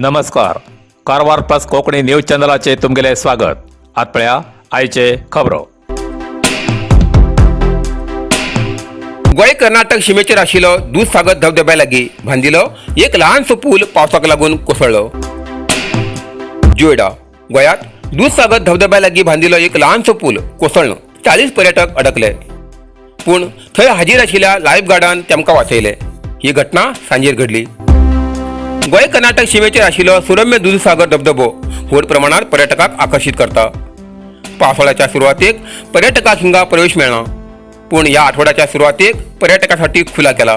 नमस्कार, Karwar plus Konkani news चॅनलाचे तुमगेले स्वागत. आत पळया आयचे खबरो. गोंय कर्नाटक शिमेचेर आशिल्लो दूदसागर धबधब्या लागीं बांदिल्लो एक ल्हानसो पूल पावसाक लागून कोसळ्ळो. जुएडा गोंयांत दूदसागर धबधब्या लागीं बांदिल्लो एक ल्हानसो पूल कोसळ्ळो. 40 पर्यटक अडकले, पूण थंय हाजीर आशिल्ल्या लायफ गार्डान तेमकां वाचयले. ही घटना सांजेर घडली. गोंय कर्नाटक शिमेचेर आशिल्लो सुरम्य दूदसागर धबधबो व्हड प्रमाणात पर्यटकांक आकर्शीत करता. पावसाळ्याच्या सुरवातेक पर्यटकांक हिंगा प्रवेश मेळना, पूण ह्या आठवड्याच्या सुरवातेक पर्यटकांसाठी खुला केला.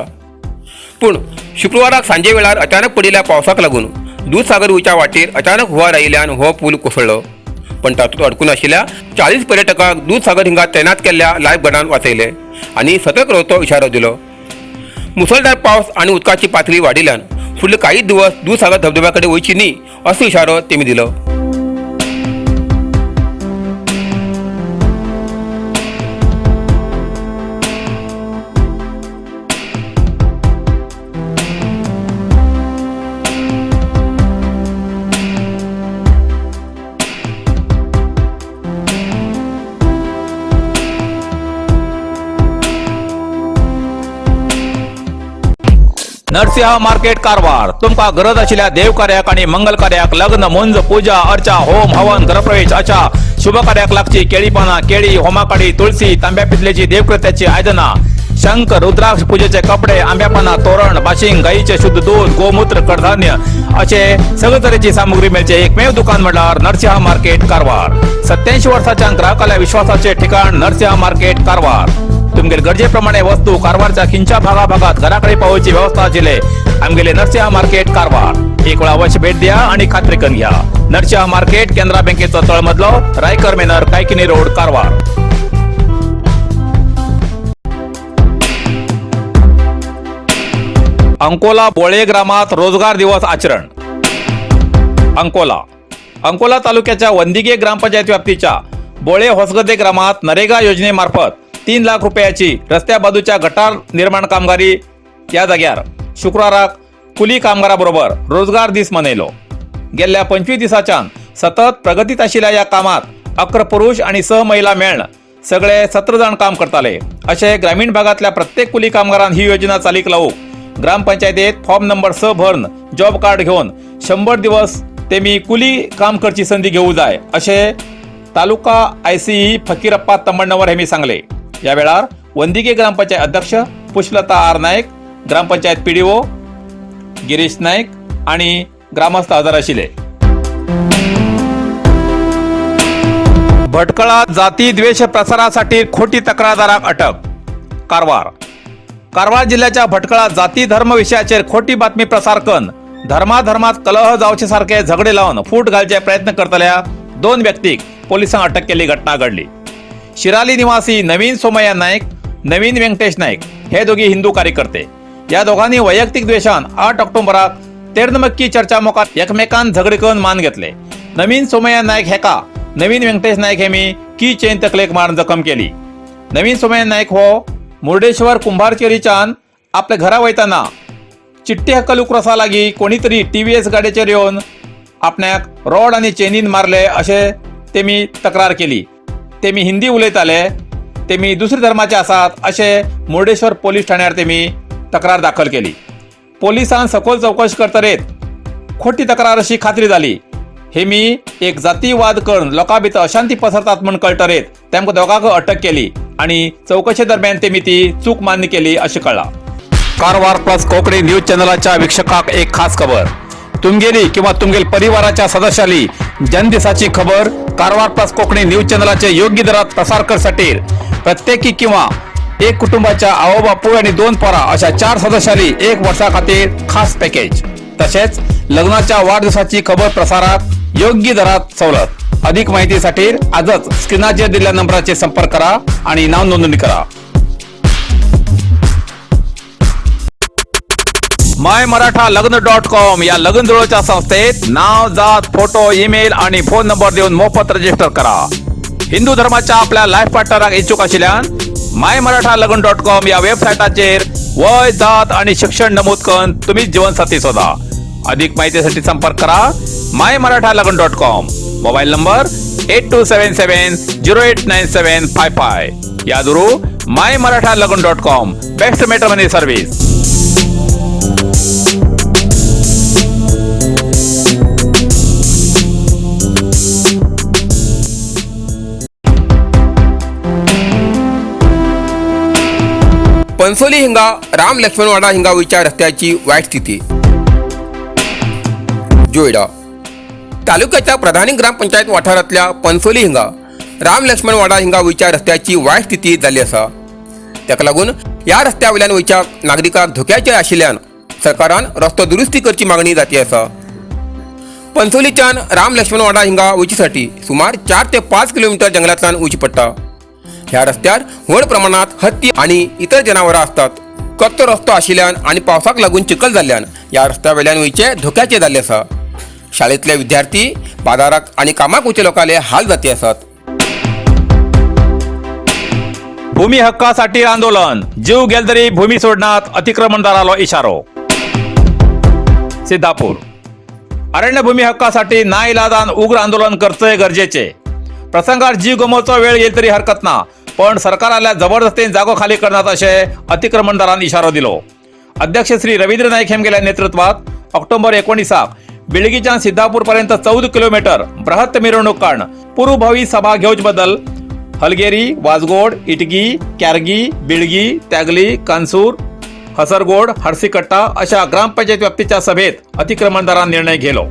पूण शुक्रवाराक सांजे वेळार अचानक पडिल्ल्या पावसाक लागून दूदसागर वयच्या वाटेर अचानक हुंवार आयिल्ल्यान हो पूल कोसळ्ळो. पण तातूंत अडकून आशिल्ल्या 40 पर्यटकांक दूदसागर हिंगा तैनात केल्ल्या लायफ गार्डान वाचयले आनी सतर्क रावचो इशारो दिलो. मुसळधार पावस आनी उदकाची पातळी वाडिल्ल्यान फुडले काही दिवस दूदसागर धबधब्या कडेन वयची न्ही असो इशारो तेमी दिलो. नरसिंह मार्केट कारवार. तुमकां गरज आशिल्ल्या देव कार्याक आणि मंगल कार्याक, लग्न, मुंज, पूजा अर्चा, होम हवन, गृहप्रवेश अशा शुभ कार्याक लागची केळी पानां, केळी, होमाकाडी, तुळसी, तांब्या पितलेची देवकृत्याची आयदनां, शंख, रुद्राक्ष, पूजेचे कपडे, आंब्या पानां, तोरण, बाशिंग, गाईचे शुद्ध दूध, गोमूत्र, कडधान्य असे सगळे तरेची सामुग्री मेळचे एकमेव दुकान म्हणल्यार नरसिंह मार्केट कारवार. 87 वर्साच्या ग्राहकाल्या विश्वासाचे ठिकाण नरसिंह मार्केट कारवार. तुमगेले गरजेप्रमाणे वस्तू कारवारच्या खिंच्या भागाभागात घराकडे पावोवची व्यवस्था आशिल्ले आमगेले नरसिंह मार्केट कारवार. एक वेळा अवश्य भेट द्या आणि खात्री करून घ्या. नरसिंह मार्केट, केनरा बँकेचो तळमजलो, रायकर मेनर, कायकिनी रोड, कारवार. अंकोला बोळे ग्रामात रोजगार दिवस आचरण. अंकोला. अंकोला तालुक्याच्या वंदिगे ग्रामपंचायत व्याप्तीच्या बोळे होसगदे ग्रामात नरेगा योजनेमार्फत 3 लाख रुपयाची रस्त्या बाजूच्या गटार निर्माण कामगिरी या जाग्यार शुक्राराक कुली कामगाराबरोबर रोजगार दीस मनयलो. गेल्ल्या 25 दिसाच्यान सतत प्रगतीत आशिल्ल्या या कामात 11 पुरुष आणि 6 महिला मेळन सगळे 17 जाण काम करताले. अशे ग्रामीण भागातल्या प्रत्येक कुली कामगारान ही योजना चालीक लावूक ग्रामपंचायतीत फॉर्म नंबर 6 भरून जॉब कार्ड घेवन 100 दिवस तेमी कुली काम करची संधी घेऊ जाय, अशे तालुका आयसीई फकीरप्पा तंबणवर हेमी सांगले. या वेळार वंदिगे ग्रामपंचायत अध्यक्ष पुष्पलता आर नाईक, ग्रामपंचायत पीडीओ गिरीश नाईक आणि ग्रामस्थ हजर आशिल्ले. भटकळा जाती द्वेष प्रसारासाठी खोटी तक्रारदाराक अटक. कारवार. कारवार जिल्ह्याच्या भटकळा जाती धर्म विषयाचेर खोटी बातमी प्रसार करून धर्माधर्मात कलह जावचे सारखे झगडे लावन फूट घालचे प्रयत्न करतल्या दोन व्यक्तीक पोलिसांक अटक केल्ली घटना घडली. शिराली निवासी नवीन सोमय्या नाईक, नवीन व्यंकटेश नाईक हे दोघी हिंदू कार्यकर्ते. या दोघांनी वैयक्तिक द्वेषान 8 ऑक्टोबराक तेर्नमक्की चर्चा मुखार एकमेकान झगडे करून मान घेतले. नवीन सोमय्या नाईक हेका नवीन व्यंकटेश नाईक हेमी की चेन तकलेक मारून जखम केली. नवीन सोमय्या नाईक हो मुर्डेश्वर कुंभारचेरीच्यान आपल्या घरा वयताना चिट्टी हक्कलू क्रॉसा लागीं कोणीतरी टीव्हीएस गाडयेचेर येवन आपण्याक रॉड आनी चेनीन मारले अशें तेमी तक्रार केली. तेमी हिंदी उलयताले, तेमी दुसऱ्या धर्माचे आसात अशें मुर्डेश्वर पोलीस ठाण्यार तेमी तक्रार दाखल केली. पोलिसान सखोल चौकशी करतरेत खोटी तक्रार अशी खात्री जाली. हेमी एक जातीवाद करून लोकां भितर अशांती पसरतात म्हूण कळटरेत तेमकां दोगांक अटक केली आणि चौकशे दरम्यान तेमी ती चूक मान्य केली अशें कळ्ळां. कारवार प्लस कोकणी न्यूज चॅनलाच्या वीक्षकाक एक खास खबर. तुमगेली किंवा तुमगेल परिवाराच्या सदस्याली जन्मदिसाची खबर कारवार प्लस कोकणी न्यूज चॅनलाचे योग्य दरात प्रसार करसाठी प्रत्येकी किंवा एक कुटुंबाच्या आवो बापूय आणि दोन पोरा अशा चार सदस्याली एक वर्षा खातीर खास पॅकेज. तसेच लग्नाच्या वाढदिवसाची खबर प्रसारात योग्य दरात सवलत. अधिक माहितीसाठी आजच स्क्रीनाचेर दिलेल्या नंबराचे संपर्क करा आणि नाव नोंदणी करा. माय मराठा लग्न डॉट कॉम या लग्न जुळोच्या संस्थेत नाव, जात, फोटो, ईमेल आणि फोन नंबर देऊन मोफत रजिस्टर करा. हिंदू धर्माच्या आपल्या लाईफ पार्टनराक इच्छुक आशिल्ल्यान माय मराठा लग्न डॉट कॉम या वेबसायटाचेर वय, जात आणि शिक्षण नमूद करून तुम्हीच जीवनसाथी शोधा. अधिक माहितीसाठी संपर्क करा my Maratha Lagan dot com, mobile number 8277089755. यादुरू my Maratha Lagan dot com, best matrimony service. Pansoli हिंगा राम लक्ष्मणवाडा हिंगा वयच्या रस्त्याची वाईट स्थिती. जोयडा तालुक्याच्या प्रधानी ग्रामपंचायत वाठारांतल्या पणसोली हिंगा राम लक्ष्मणवाडा हिंगा वयच्या रस्त्याची वाईट स्थिती जाल्ली आसा. ताका लागून ह्या रस्त्या वयल्यान वयच्या नागरिकांक धोक्याचे आशिल्ल्यान सरकारान रस्तो दुरुस्ती करची मागणी जाती आसा. पणसोलीच्यान राम लक्ष्मणवाडा हिंगा वचीसाठी सुमार 4 ते 5 किलोमीटर जंगलांतल्यान वचचें पडटा. ह्या रस्त्यार व्हड प्रमाणात हत्ती आणि इतर जनावरां आसतात. कच्चो रस्तो आशिल्ल्यान आनी पावसाक लागून चिखल जाल्ल्यान ह्या रस्त्या वयल्यान वयचें धोक्याचें जाल्लें आसा. शाळेंतले विद्यार्थी, बाजाराक आनी कामाक वचचे लोकांले हाल जाती आसात. भूमी हक्कासाठी आंदोलन, जीव गेल तरी भूमी सोडणार, अतिक्रमणदाराला इशारो. सिद्धापूर. अरण्यभूमी हक्कासाठी नाईलाजान उग्र आंदोलन करचंय गरजेचे. प्रसंगात जीव गमवचो वेळ येईल तरी हरकत ना, पण सरकाराला जबरदस्तीन जागो खाली करण्यात असे अतिक्रमणदारांनी इशारो दिलो. अध्यक्ष श्री रवींद्र नाईक हेमगेल्या नेतृत्वात ऑक्टोबर 19 बेळगीच्यान सिद्धापूरपर्यंत 14 किलोमीटर बृहत् मिरवणूक काढ पूर्वभावी सभा घेवच बदल हलगेरी, वाजगोड, इटगी, क्यारगी, बिळगी, त्यागली, कानसूर, हसरगोड, हरसीकट्टा अशा ग्रामपंचायत व्याप्तीच्या सभेत अतिक्रमणदारान निर्णय घेलो.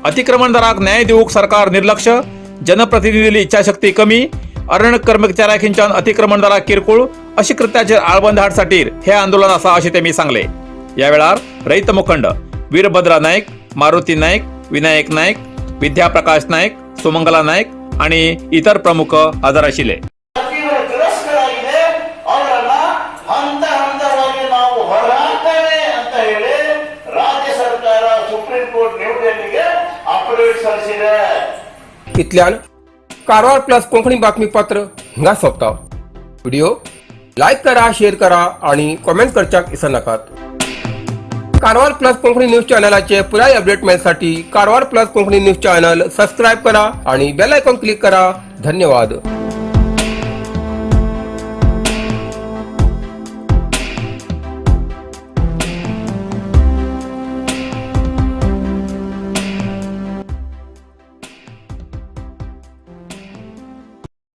अतिक्रमणदाराक न्याय दिवूक सरकार निर्लक्ष, जनप्रतिनिधीली इच्छाशक्ती कमी, अरण्य कर्मचाऱ्याखिंच्यान अतिक्रमणदाराक किरकोळ अशी कृत्याचेर आळबंद हाडसाठी हे आंदोलन आसा अशें तेमी सांगले. या वेळार रयत मुखंड वीरभद्रा नाईक, मारुती नाईक, विनायक नाईक, विद्याप्रकाश नाईक, सुमंगला नाईक आणि इतर प्रमुख हजर आशिल्ले. ತೀವ್ರ ತಿರಸ್ಕಾರ ಆಗಿದೆ. ಅವರನ್ನ ಹಂತ ಹಂತವಾಗಿ ನಾವು ಹೊರಹಾಕ್ತೇವೆ ಅಂತ ಹೇಳಿ ರಾಜ್ಯ ಸರ್ಕಾರ ಸುಪ್ರೀಂ ಕೋರ್ಟ್ ನ್ಯೂ ಡೆಲ್ಲಿಗೆ ಅಫಿಡವಿಟ್ ಸಲ್ಲಿಸಿದೆ. इतल्यान कारवार प्लस कोंकणी बातमीपत्र हिंगा सोंपता. व्हिडिओ लायक करा, शेअर करा आणि कॉमेंट करच्याक विसरनाकात. कारवार प्लस कोंकणी न्यूज चॅनलाचे पुराय अपडेट मेळसाठी Karwar plus Konkani news channel subscribe करा आणि बेल आयकॉन क्लिक करा. धन्यवाद.